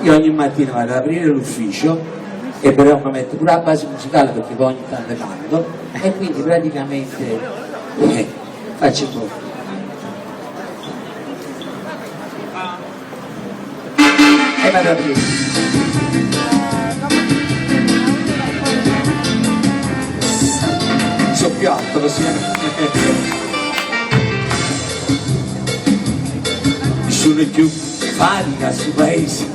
Io ogni mattina vado ad aprire l'ufficio e però mi metto pure la base musicale perché poi ogni tanto canto e quindi praticamente eh, faccio un po'. E vado ad aprire. Sono più alto così. Nessuno più fatica a stu paese,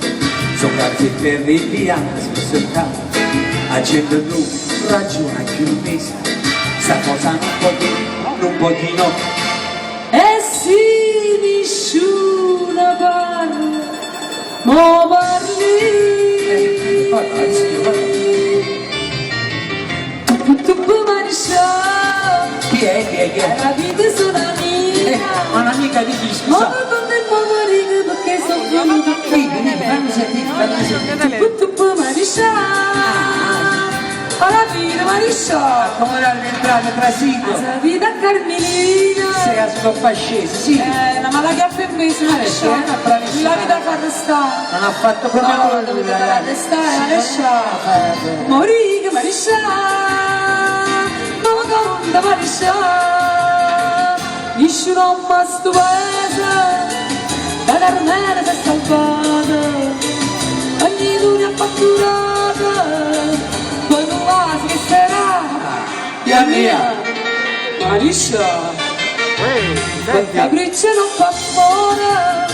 so cazette ripiane spesso ccà, 'a gente nun ragiona cchiù mese, sta cosa nun po' nun po' di no. E si nisciuno parla, mo parl'i'. Tupp mariscià. Chi è? Chi è? Chi è? La vita è un'amica. Ma un'amica di chi, scusa? Ma quando è poverino perché sono venuto qui. Fammi sentire, fammi sentire. Tupp tupp mariscià. Alla fine mariscià. Accomodate, entrate, trasito. La vita Carmelina. Sei a scoppascesa, sì. Una mala per mese, mariscià. Bravissima. La vita fa arrestare. Non ha fatto proprio No, nulla. dovete far arrestare, mariscià. Eh, Morì, mariscià. Ma conta, mariscià. Nessuno mi sto paese. Da Carmela si è salvata. Ogni luna ha fatturato. Poi non va, che sarà. Via mia. Mariscià. Uè, senti, Capriccio non fa amore.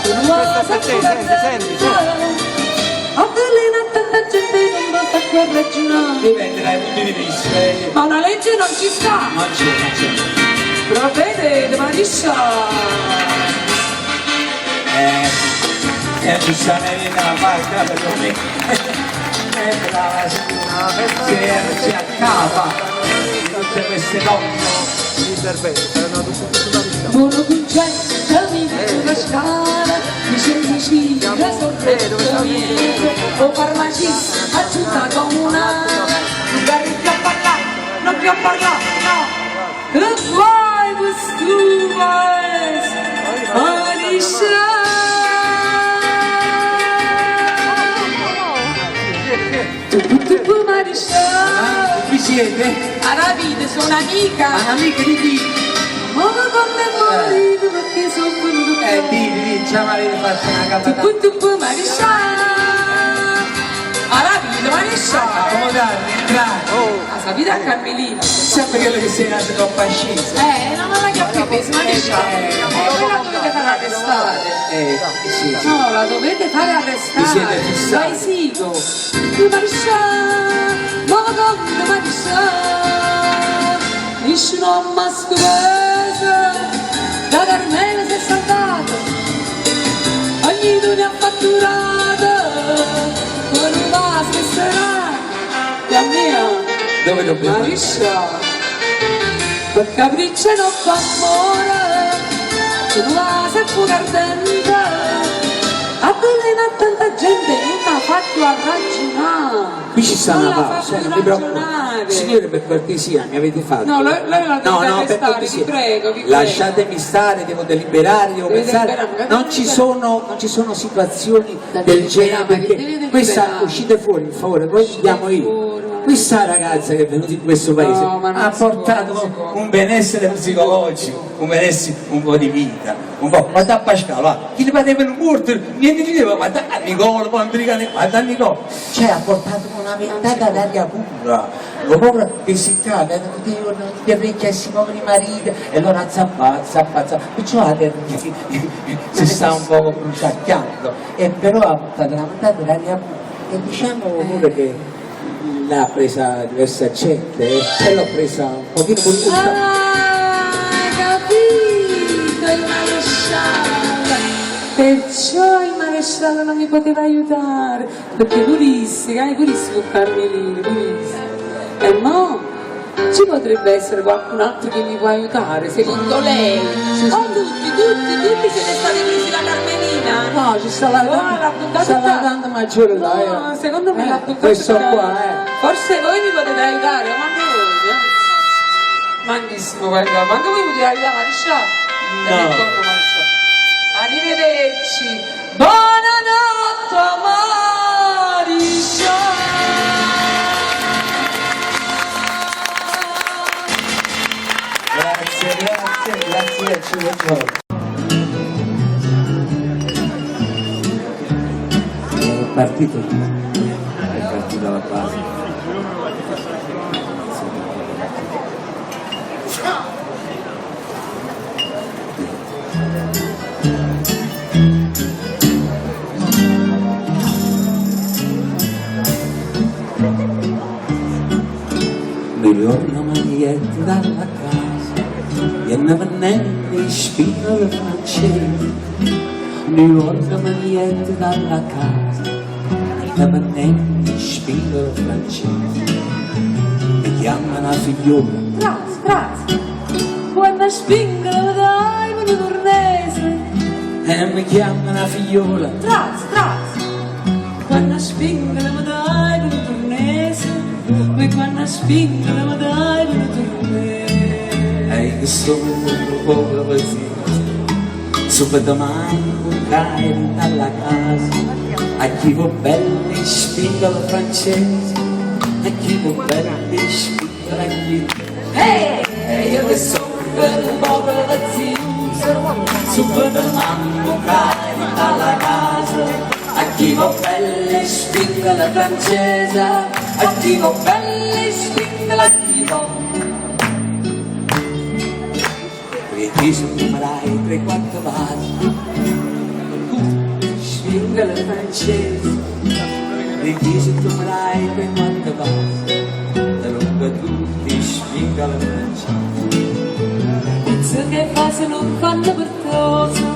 Questa è per te, senti, senti, senti. Avvelena tanta gente non basta più a ragionare. Dipende dai punti di vista. eh. Ma una legge non ci sta. Non c'è, non c'è. Provvedete, Mariscià. Eh, eh, giustamente da parte per me. Brava signora. Si, si accapa di tutte queste donne. L'intervento, saranno tutti sulla vita. Buono concetto, mi metto la scala, mi scende vicino, dove sta sorretto, o farmacista, aggiunta comunale, non vai più a parlare, non più a parlare, no. Che vuoi questo paese, Mariscià? Tu, tu, tu, Mariscià. Chi siete? Alla vita sono amica. Ma un'amica di chi? Ma come morire perché sono venuto Eh, di, di, già mi avete fatto una capata. Tu, tu, tu, Mariscià. Alla vita, Mariscià. Accomodarvi, entrate. La vita a Carmelina. Sempre quello che sei nato con fascista. No, ma la chiappa peso, Mariscià. Quella dovete far arrestare. Sì, sì. No, la dovete fare arrestare. Vi siete fissati. Vai sigo. Mariscià, ma come Mariscià. Nessuno mi sto paese, da Carmela si è salvato. Ogni ne ha fatturato, con un vaso che sarà la mia. Dove dobbiamo andare? Mariscià, per capriccio non fa amore, con un vaso e fuoco ardente, avvelena tanta gente, non ha fatto a ragionare. Qui ci sta Non una la fa pausa, eh, più non vi preoccupate. ragionare. Signore, per cortesia, mi avete fatto. No, lei- lei la deve No, no, per arrestare, cortesia. vi prego, vi prego. Lasciatemi stare, devo deliberare, devo Deve pensare. deliberare, Non ci sono, non ci sono situazioni Da del deliberare, genere ma che perché deve questa deliberare? uscite fuori, per favore, poi ci diamo io. fuori, ma- Questa ragazza che è venuta in questo paese No, ma non ha si può, portato non si può. un benessere psicologico, un benessere, un po' di vita, un po'. Guarda Pasquale, va, chi gli pareva il morto, niente di niente, guarda a Nicola, poi Americano, guarda a Nicola. Cioè ha portato una ventata d'aria pura, lo povero che si cade, tutti i giorni, tutti vecchi e si muovono i mariti, e allora zappa, zappa, zappa, perciò la terra si sta un po' bruciacchiando, e però ha portato una ventata d'aria pura, e diciamo pure che l'ha presa diversa gente, e l'ho presa un pochino pure Ah, capito il maresciallo. Perciò il maresciallo non mi poteva aiutare, perché purissimo, eh, purissimo con Carmelino, purissimo. E mo ci potrebbe essere qualcun altro che mi può aiutare, secondo lei? Sì, sì. O tutti, tutti, tutti siete stati presi da Carmelina? No, ci sta la No, l'ha buttata sta la tutta. tanta maggiore là, No, eh. secondo me Eh, l'ha buttata Questo tutta. qua, eh. Forse voi mi potete aiutare, ma anche voi, eh. Manchissimo, guarda, ma anche voi potete aiutare, Mariscià? No. Arrivederci. Buonanotte, amore. Partito tutto, è partita la base. Nu juorno me ne jette dalla casa e vennette 'e spingole francese. Nu juorno me ne jette dalla casa e vennette 'e spingole francese. Mi chiama 'na figliola. Tras, tras. Quann' spingola me dai nu turnese. E mi chiama 'na figliola. Tras, tras. Quann' spingola me dai nu turnese. Poi quann' spingola me dai nu turnese. E che sono un poco pazienza. Subito manco cade dalla casa. A chi vuol belle spingole francesi. A chi vuol belle spingole a chi. Ehi, io che sono un poco pazienza. Subito manco cade dalla casa. A chi vuol belle spingole francese. A chi vuol belle spingole a chi vuol. Perché se tu me dai tre quattro vasi, spingole francesi. Perché se tu me dai tre quattro vasi, te lungo tutti spingole francesi. Pizza che fa se non fanno pertosa,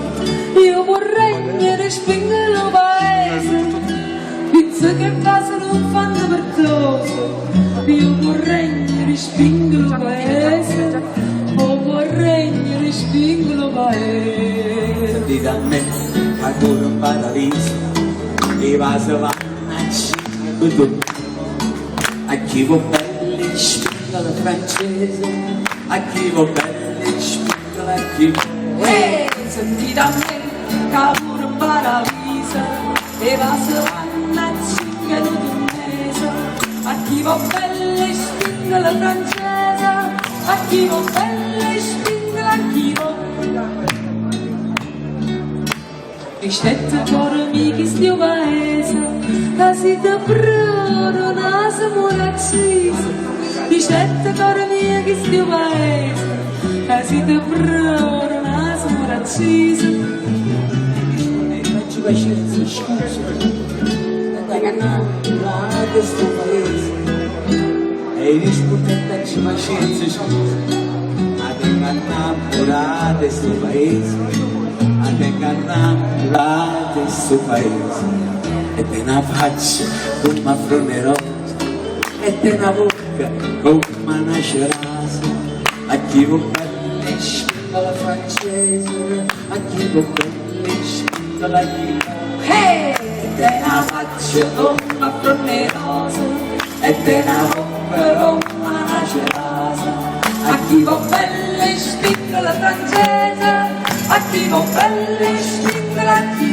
io vorrei respingere il paese. Pizza che fa se non fanno pertosa, io vorrei respingere il paese. O vorrei respingere il paese. Sentite a me, ancora in paradiso, e va se va a cinque A chi vuol belle spingole francese, a chi vuol belle spingole a chi vuol. Ehi, sentite a me, che pure in paradiso, e va se vanno a cinque tornese, a chi va belle spingole francese, a chi va belle spingole a chi va. Ricette cuore mio che sto paese, che si te proro naso muore acceso. Ricette cuore mio che sto paese, che si te proro naso muore acceso. Faccio pazienza, scusa, da che questo paese. E rispondete pazienza, scusa, a te innamorate questo paese, a te innamorate questo paese. E te una faccia come una fronte rosa, e te una bocca come una cerasa, a chi vuol belle spingola francese, a chi vuol belle spingola chi Ehi, te una faccia come una fronte rosa, e te una bocca come una cerasa, a chi vuol belle spingola francese, a chi vuol belle spingola a chi.